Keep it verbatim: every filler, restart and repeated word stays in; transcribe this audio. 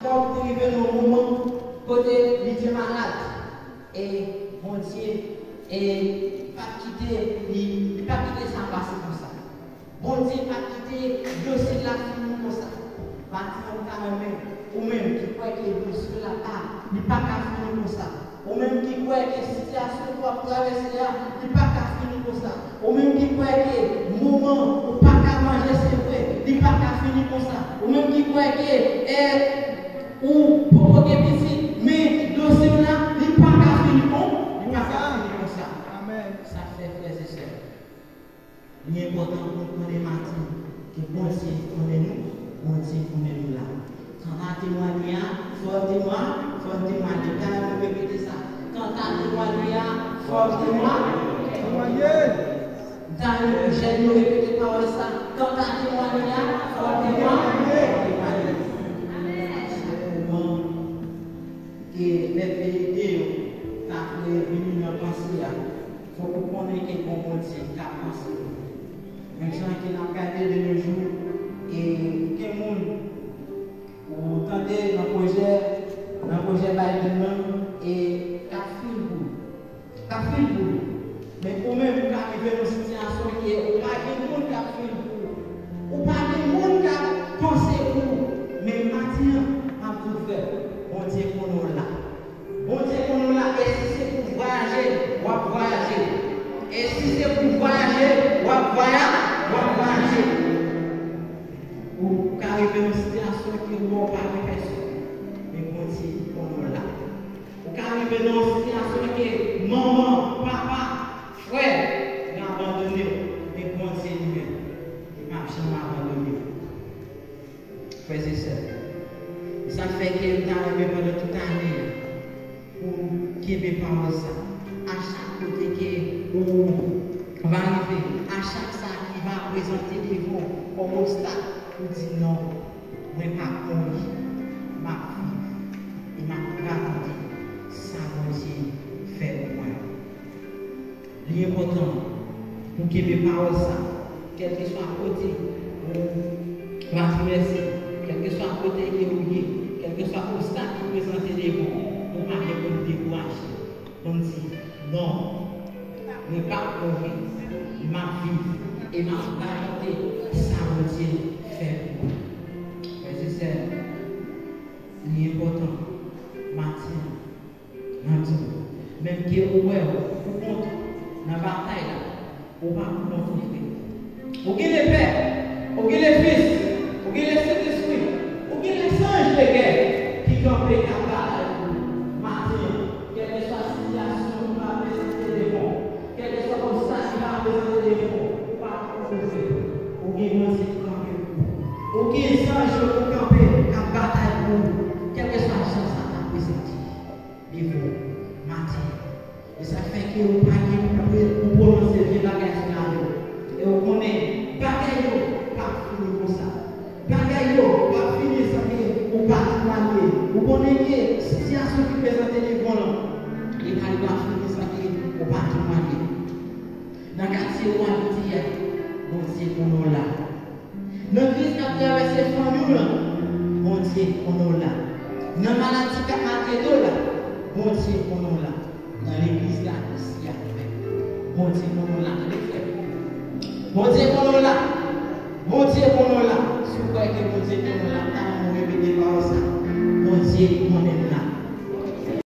Jòb te rive nan yon moman kote li te malad. E Bondye, e li pa t kite, li, li pa t kite sa pase konsa. Bondye pa t kite dosye l la fini konsa. Maten an, m ta renmen, ou menm ki kwè ke dosye w la pa, li pa ka fini konsa. Ou menm ki kwè ke sitiyasyon ke w ap travèse a, li pa ka fini konsa. Ou menm ki kwè ke moman ou pa ka manje, se vre, li pa ka fini konsa. Ou menm ki kwè ke, eh, ou poko gen pitit, men dosye w la, li pa ka fini kon, li pa ka fini konsa. Amèn. Sa fè, frè e sè, li enpòtan pou nou konnen maten ke Bondye konnen nou, Bondye konnen nou la. Kanta temwanye a, fò n temwa-, fò n temwanye. Talè mwen repete sa. Kanta temwanye a, fò n temwa-, temwanye. Talè jèn yo repete pawòl sa. Kanta temwanye a, fò n temwa-, temwanye. Se moman ke lè verite yo ta vle vini nan panse a. Fòk ou konnen ke gon Bondye k ap panse pou ou. Menm jan ke n ap gade de nos jours, e gen moun ou tande nan pwojè, nan pwojè Biden nan, e k ap fil pou ou. K ap fil pou ou. Men ou menm ou ka rive nan sitiyasyon ke ou pa gen moun k ap fil pou ou. Ou pa gen moun k ap panse pou ou. Men maten an, m ap di w frè, Bondye konnen w la. Bondye konnen w la, e si se pou vwayaje, w ap vwayaje. E si se pou vwayaje, w ap vwaya-, w ap vwayaje. Ou ka rive nan sitiyasyon ke ou wè w pa gen pèsòn, men Bondye konnen w la. Ou ka rive nan yon sitiyasyon ke manman, papa, frè yo abandone w, men Bondye li menm, li p ap janm abandone w. Frè e sè, e sa k fè ke m ta renmen pandan tout ane a pou w kenbe pawòl sa. A chak kote ke ou va rive, a chak sa ki va prezante devan w kòm obstak, ou di non, mwen p ap mouri, m ap viv e m ap rakonte sa Bondye fè pou mwen. Li enpòtan pou kenbe pawòl sa, kèlkeswa kote ou va travèse, kèlkeswa kote ke ou ye, kèlkeswa obstak ki prezante devan w, ou pa gen pou w dekouraje. Pou n di, non, mwen p ap mouri, m ap viv e m ap rakonte sa Bondye fè pou mwen. Frè e sè, li enpòtan maten an. Nan di w, menm ke ou wè w pou kont ou nan batay la, ou pa pou kont ou, frè. Ou gen lepè, ou gen lefis, ou gen lesentespri, ou gen lesanj de gè ki kanpe k ap batay pou ou maten an. Kèlkeswa sitiyasyon ki va prezante devan w, kèlkeswa obstak ki va prezante devan w, ou pa pou kont ou, frè. Ou gen Bondye ki kanpe pou ou. Ou gen zanj yo ki kanpe k ap batay pou ou, kèlkeswa jan sa ta prezante devan w maten an. E sa k fè ke ou pa gen pou pre-, pou pwononse vye bagay sou lavi w. E ou konnen, bagay yo p ap fini konsa. Bagay yo p ap fini san ke ou pa temwanye. Ou konnen ke sitiyasyon ki prezante devan w lan, li pa, li p ap fini san ke ou pa temwanye. Nan katye ou abite a, Bondye konnen w la. Nan kriz k ap travèse fanmi w lan, Bondye konnen w la. Nan maladi k ap maltrete w la, Bondye konnen w la. Nan legliz la, isi a menm, Bondye konnen w la. Tande, frè. Bondye konnen w la. Bondye konnen w la. Si w kwè ke Bondye konnen w la, m ta renmen w repete pawòl sa.